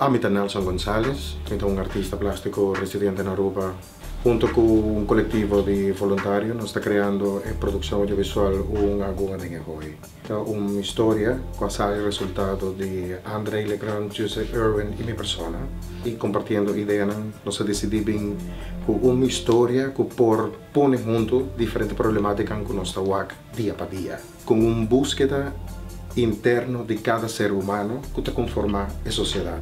Ami ta Nelson Gonzalez, mi ta un artista plastico residente na Aruba. Hunto cu un colectivo di voluntario nos ta creando e produccion audiovisual Un Aguha den e Hooi. Ta un historia cu a sali resultado di André Le Grand, Joseph Irwin y mi persona. Y compartiendo ideanan nos a dicidi bin cu un historia cu por pone hunto diferente problematican cu nos ta wak dia pa dia. Con un buskeda interno di cada ser humano cu ta conforma e sociedad.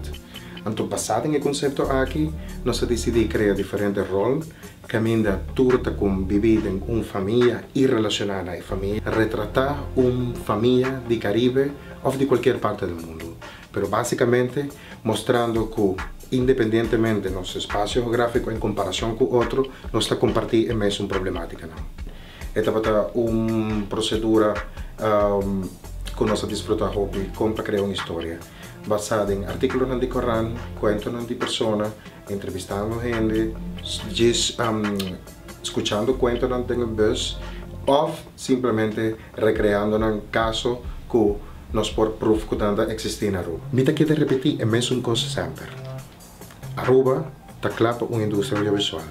Anto basa den e concepto aki nos a dicidi crea diferente rol caminda tur ta conbibi den un famia y relaciona na e famia, retrata un famia di Caribe of di cualkier parte del mundo, pero basicamente mostrando cu independientemente nos espacio geografico en comparacion cu otro, nos ta comparti e mesun problematicanan. E tabata un procedura cu nos a disfruta hopi con pa crea un historia basa den articulonan di corant, cuentonan di persona, entrevistando hende, djis scuchando cuentonan den un bus of simplemente recreando nan caso cu nos por proof cu nan ta existi na Aruba. Mi ta keda repeti e mesun cos semper. Aruba ta cla pa un industria audiovisual.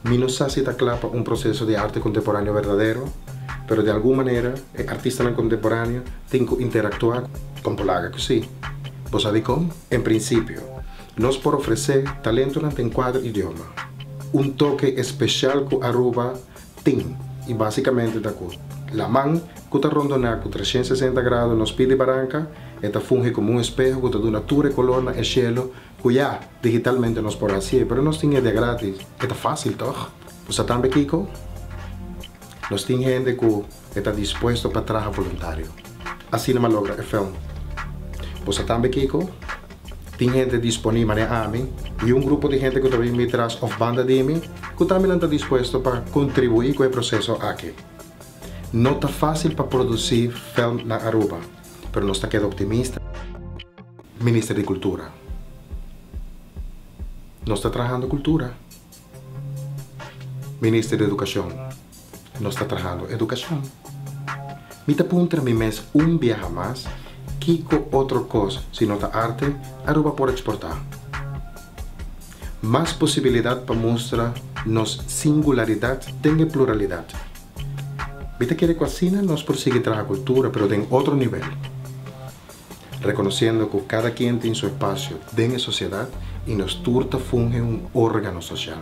Mi no sa si ta cla pa un proceso di arte contemporaneo berdadero, pero di algun manera e artistanan contemporaneo tin cu interactua con por laga cu si. Bo sa dicon? En principio, nos por ofrece talentonan den cuater idioma. Un toke especial cu Aruba tin y basicamente ta cu laman cu ta rondona cu 360 grado nos pie di baranca, e ta fungi como un espeho cu ta duna tur e color na e cielo cu ya digitalmente nos por hacié, pero nos tin e dia gratis. E ta facil, toch? Bo sa tambe kico? Nos tin hende cu e ta dispuesto pa traha voluntario. Asina m'a logra e film. Bo sa tambe kico? Tin hende disponi manera ami y un grupo di hende cu ta bin mi tras of banda di mi cu tambe nan ta dispuesto pa contribui cu e proceso aki. No ta facil pa produci film na Aruba, pero nos ta keda optimista. Minister di Cultura. Nos ta trahando cultura. Minister di Educacion. Nos ta trahando educacion. Mi ta puntra mi mes un biaha mas kico otro cos si no ta arte Aruba por exporta. Mas posibilidad pa mustra nos singularidad den e pluralidad. Mi ta kere cu asina nos por sigui traha cultura pero den otro nivel. Reconociendo cu cada quien tin su espacio den e sociedad y nos tur ta funge un organo social.